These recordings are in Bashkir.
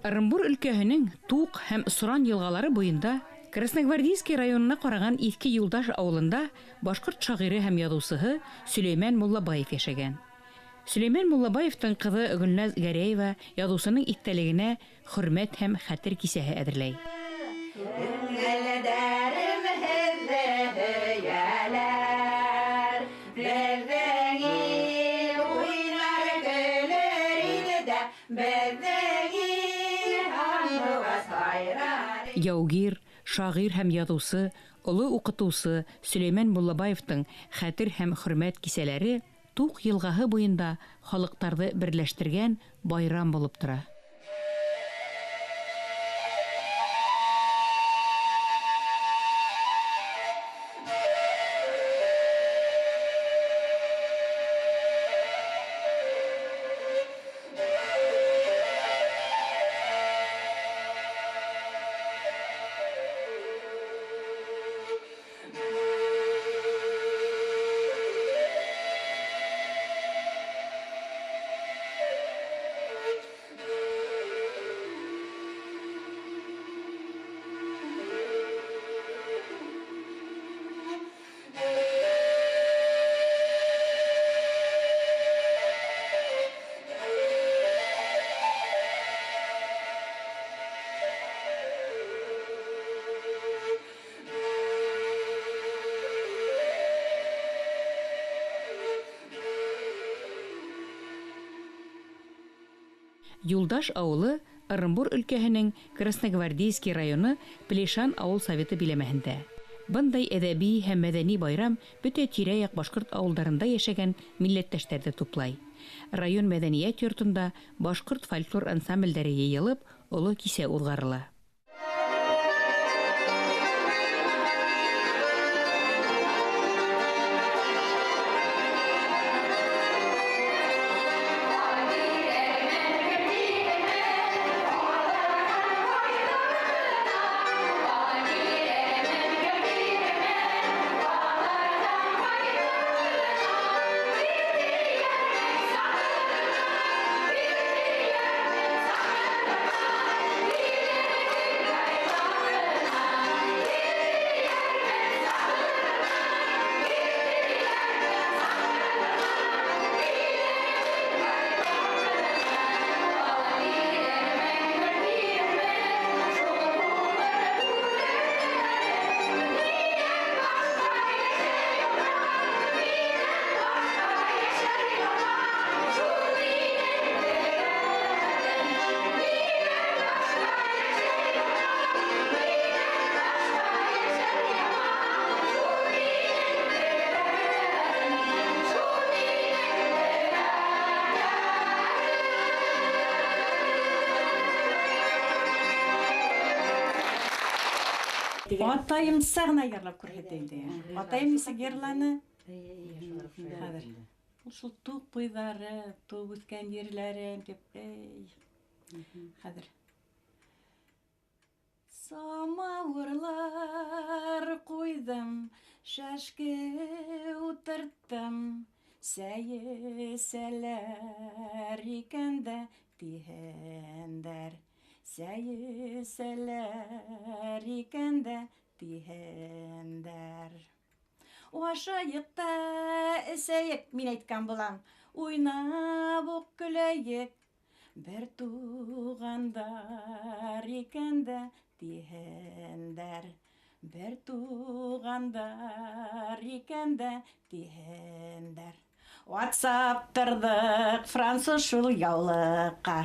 Ырымбур өлкәһенең Туҡ һәм Соран йылғалары буйында Красногвардейский районына ҡараған Иҫке Юлдаш ауылында башҡорт шағиры һәм яҙыусыһы Сөләймән Муллабаев йәшәгән. Сөләймән Муллабаевтың ҡыҙы Гөлназ Гәрәева яҙыусының иҫтәлегенә хөрмәт һәм хәтер кисәһе әҙерләй. Яугир, шағир һәм яҙыусы, оло уҡытыусы Сөләймән Муллабаевтың хәтер һәм хөрмәт кисәләре Туҡ йылғаһы буйында халыҡтарҙы берләштергән байрам булып тора. Юлдаш ауылы Ырымбур өлкәһенең Красногвардейский районы Плешан ауыл советы биләмәһендә. Бындай әҙәби һәм мәҙәни байрам бөтә тирә-яҡ башҡорт ауылдарында йәшәгән милләттәштәрҙе туплай. Район мәҙәниәт йортонда башҡорт фольклор ансамблдәре йыйылып, оло кисә уҙғарыла. Атайым сағына йырлап күрһәтә инде. Атайым нисек йырланы? Хәҙер. Шул туҡ буйҙары, тыуып үҫкән ерләрем тип, эй. Хәҙер. Самауырлар ҡуйҙым, шәшке ултырттым, сәй эсәләр икән дә тиһендәр. Сәй эсәләр икән дә тиһендәр. Ашайыҡ та эсәйек, мин әйткән булам, уйнап уҡ көләйек, бер туғандар икән дә тиһендәр. Бер туғандар икән дә тиһендәр. Ватсаптырҙыҡ француз шул яулыҡҡа.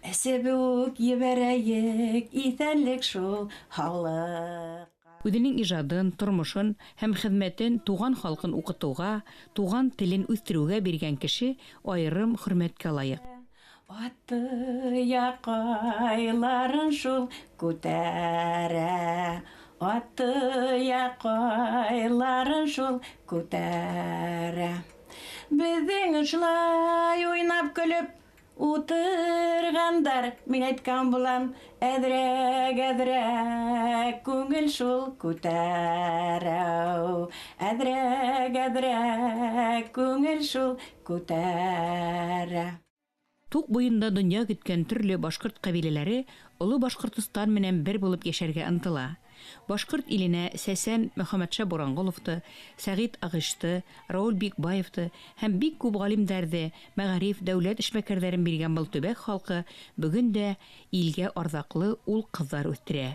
Эсеп үк ебәрәйек, иҫәнлек шул һаулыҡ. Үҙенең ижадын, тормошон һәм хеҙмәтен туған халҡын уҡытыуға, туған телен үҫтереүгә биргән кеше айырым хөрмәткә лайыҡ. Аты яҡайларын шул күтәрә, аты яҡайларын шул күтәрә. Беҙҙең ошолай уйнап көлөп Утырғандар, мин әйткән булам, әҙерәк, әҙерәк, күңел шул күтәрәү. Әҙерәк, әҙерәк, күңел шул күтәрә. Туҡ буйында донъя көткән төрлө башҡорт ҡәбиләләре Оло Башҡортостан менән бер булып йәшәргә ынтыла. Башҡорт иленә Сәсән Мөхәммәтша Буранғоловты, Сәғит Ағышты, Рауль Бикбаевты һәм бик күп ғалимдарҙы, мәғариф, дәүләт эшмәкәрҙәрен биргән был төбәк халҡы бөгөн дә илгә арҙаҡлы ул-ҡыҙҙар үҫтерә.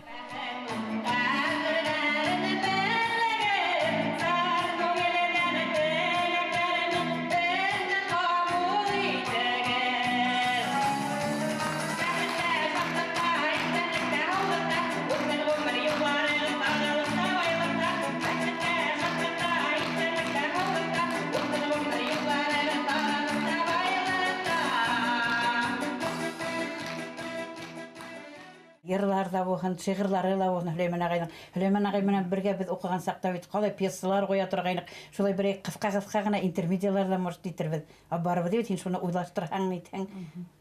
Йырлар ҙа булһын, шиғырҙары ла булһын Һөләймән ағайҙың. Һөләймән ағай менән бергә беҙ уҡыған саҡта бит ҡалай пьесалар ҡуя торғайныҡ. Шулай бер ҡыҫҡа-ҡыҫҡа ғына интермедиялар ҙа может итербеҙ. Ә барыбыҙ бит һин шуны уйлаштырһаң, нитһәң.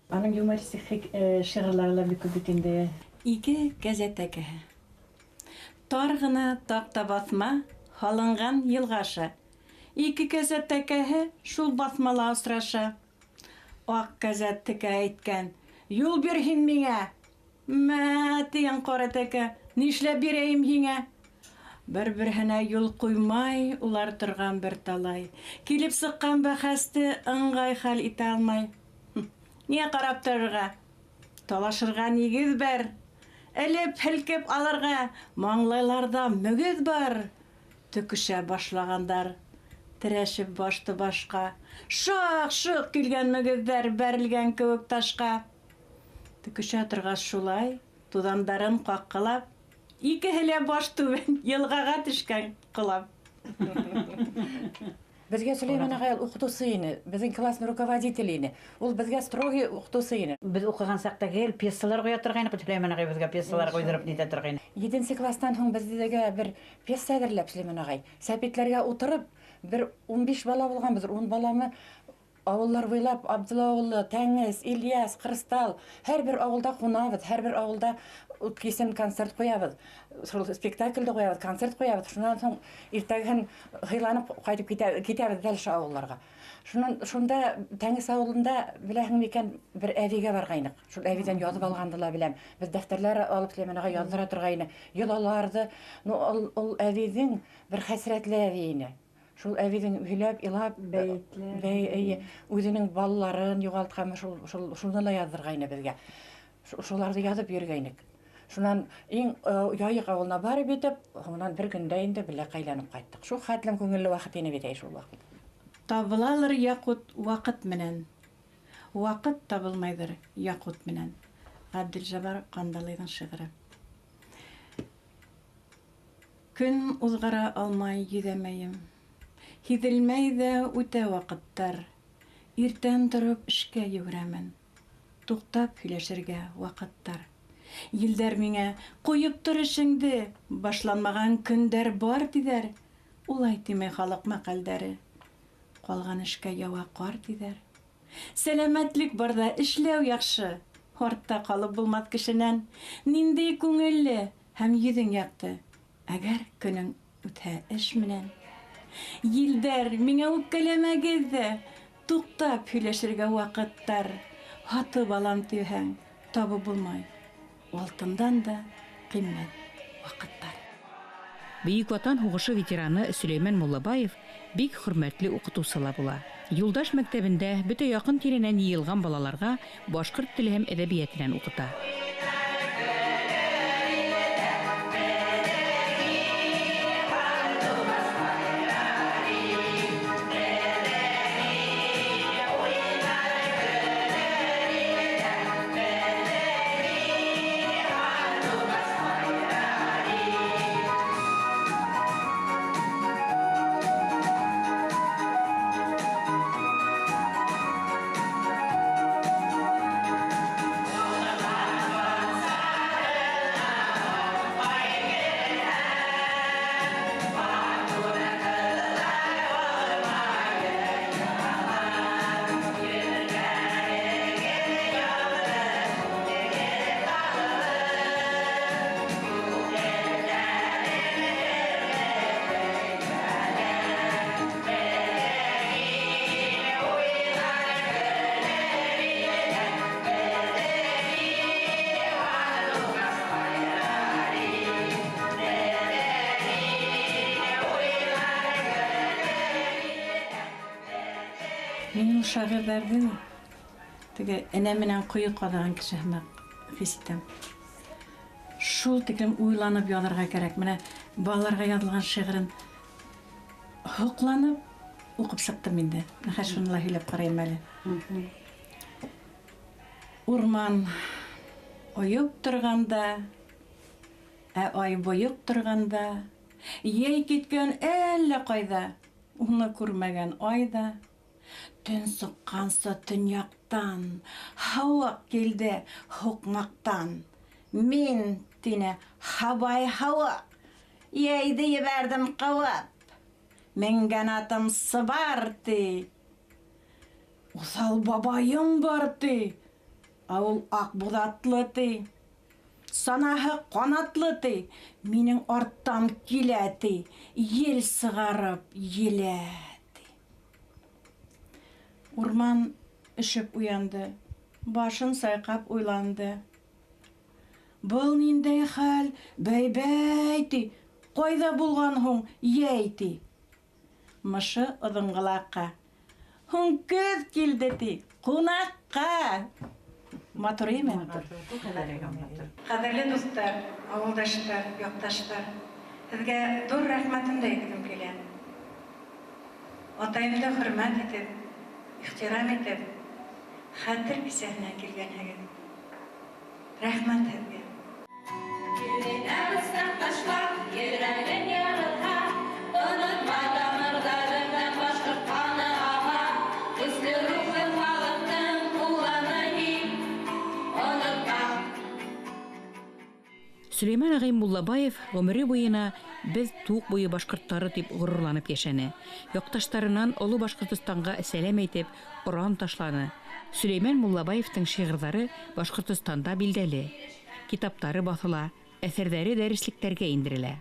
Аның юмористик шиғырлары ла бик күп бит инде. Ике кәзә тәкәһе. Тар ғына таҡта баҫма һалынған йылға аша. Ике кәзә тәкәһе шул баҫмала осраша. Аҡ кәзә тәкә әйткән: "Юл бир һин миңә." Мә, тигән ҡара тәкә, нишләп бирәйем һиңә? Бер-береһенә юл ҡуймай, улар торған бер талай. Килеп сыҡҡан бәхәсте ыңғай хәл итә алмай. Ниңә ҡарап торорға? Талашырға нигеҙ бар. Элеп һелкеп алырға маңлайларҙа мөгөҙ бар. Төкөшә башлағандар, терәшеп башты башҡа. Шаҡ-шоҡ килгән мөгөҙҙәр бәрелгән кеүек ташҡа. Төкөшә торғас шулай, туҙандарын ҡаҡҡылап, икеһе лә баш түбән йылғаға төшкән ҡолап. Беҙгә Сөләймән ағай уҡытыусы ине, беҙҙең классный руководитель ине. Ул беҙгә строгий уҡытыусы ине. Беҙ уҡыған саҡта гел пьесалар ҡуя торғайныҡ, Сөләймән ағай беҙгә пьесалар ҡуйҙырып нитә торғайны. 7-нсе класстан һуң беҙгә бер пьеса әҙерләп Сөләймән ағай. Сәпитләргә ултырып, бер 15 бала булғанбыҙ, 10 баламы ауыллар буйлап Абдулла ауылы, Тәңез, Ильяс, Ҡырыстал, һәр бер ауылда ҡунабыҙ, һәр бер ауылда кисен концерт ҡуябыҙ, шул спектаклде ҡуябыҙ, концерт ҡуябыҙ. Шунан һуң иртәгеһен һыйланып ҡайтып китәбеҙ дальше ауылларға. Шунан шунда Тәңез ауылында беләһеңме икән, бер әбейгә барғайныҡ. Шул әбейҙән яҙып алғанды ла беләм. Беҙ дәфтәрләр алып Сөләймән ағай яҙҙыра торғайны, йолаларҙы. Ну, ул әбейҙең бер хәсрәтле әбей ине. Шул әбейҙең һөйләп, илап, үҙенең балаларын юғалтҡанмы, шуны ла яҙҙырғайны беҙгә. Шуларҙы яҙып йөрөгәйнек. Шунан иң Яйыҡ ауылына барып етеп, һуңынан бер көндә инде бергә ҡайланып ҡайттыҡ. Шул хәтлем күңелле ваҡыт ине бит әй шул ваҡыт. Табылалыр яҡут ваҡыт менән. Ваҡыт табылмайҙыр яҡут менән. Ғәбделжабар Ҡандалыйҙың шиғыры. Көн уҙғара алмай йөҙәмәйем. Һиҙелмәй ҙә үтә ваҡыттар. Иртән тороп эшкә йүгерәмен. Туҡтап һөйләшергә ваҡыттар. Елдәр миңә ҡуйып тор эшеңде, башланмаған көндәр бар тиҙәр. Улай тимәй халыҡ мәҡәлдәре. Ҡалған эшкә яуа ҡар тиҙәр. Сәләмәтлек барҙа эшләү яҡшы. Артта ҡалып булмаҫ кешенән. Ниндәй күңелле һәм йөҙөң яҡты. Әгәр көнөң үтһә эш менән. Елдәр, миңә үпкәләмәгеҙ ҙә, туҡтап һөйләшергә ваҡыттар. Һатып алам тиһәң, табып булмай. Алтындан да ҡиммәт ваҡыттар. Бөйөк Ватан һуғышы ветераны Сөләймән Муллабаев бик хөрмәтле уҡытыусы ла була. Юлдаш мәктәбендә бөтә яҡын тирәнән йыйылған балаларға башҡорт теле һәм әҙәбиәтенән уҡыта. Мин ул шағирҙарҙы теге энә менән ҡойо ҡаҙаған кеше һымаҡ хис итәм. Шул тиклем уйланып яҙырға кәрәк. Менә балаларға яҙылған шиғырын һоҡланып уҡып сыҡтым инде. Хәҙер шуны ла һөйләп ҡарайым әле. Урман ойоп торғанда, ә ай бойоп торғанда, йәй киткән әллә ҡайҙа, уны күрмәгән ай ҙа. Төн сыҡҡансы төньяҡтан, һыуыҡ килде һуҡмаҡтан. Мин, тине, һабай һыуыҡ, йәйҙе ебәрҙем ҡыуып. Менгән атым сыбар, ти. Уҫал бабайым бар, ти. Ә ул аҡбуҙатлы, ти. Санаһы ҡанатлы, ти. Минең арттан килә, ти. Ел сығарып елә, ти. Урман өшөп уянды, башын сайҡап уйланды. Был ниндәй хәл, бәй-бәй, ти. Ҡайҙа булған һуң, йәй, ти. Мышы оҙонғолаҡҡа. Һуң көҙ килде, ти, ҡунаҡҡа. Матур име? Ҡәҙерле дуҫтар, ауылдаштар, яҡташтар, һеҙгә ҙур рәхмәтемде әйткем килә. Атайымды хөрмәт итеп, ихтирам итеп, хәтер кисәһенә килгәнһегеҙ. Рәхмәт һеҙгә. Сөләймән ағай Муллабаев ғүмере буйына беҙ Туҡ буйы башҡорттары тип ғорурланып йәшәне. Яҡташтарынан Оло Башҡортостанға сәләм әйтеп, оран ташланы. Сөләймән Муллабаевтың шиғырҙары Башҡортостанда билдәле. Китаптары баҫыла, әҫәрҙәре дәреслектәргә индерелә.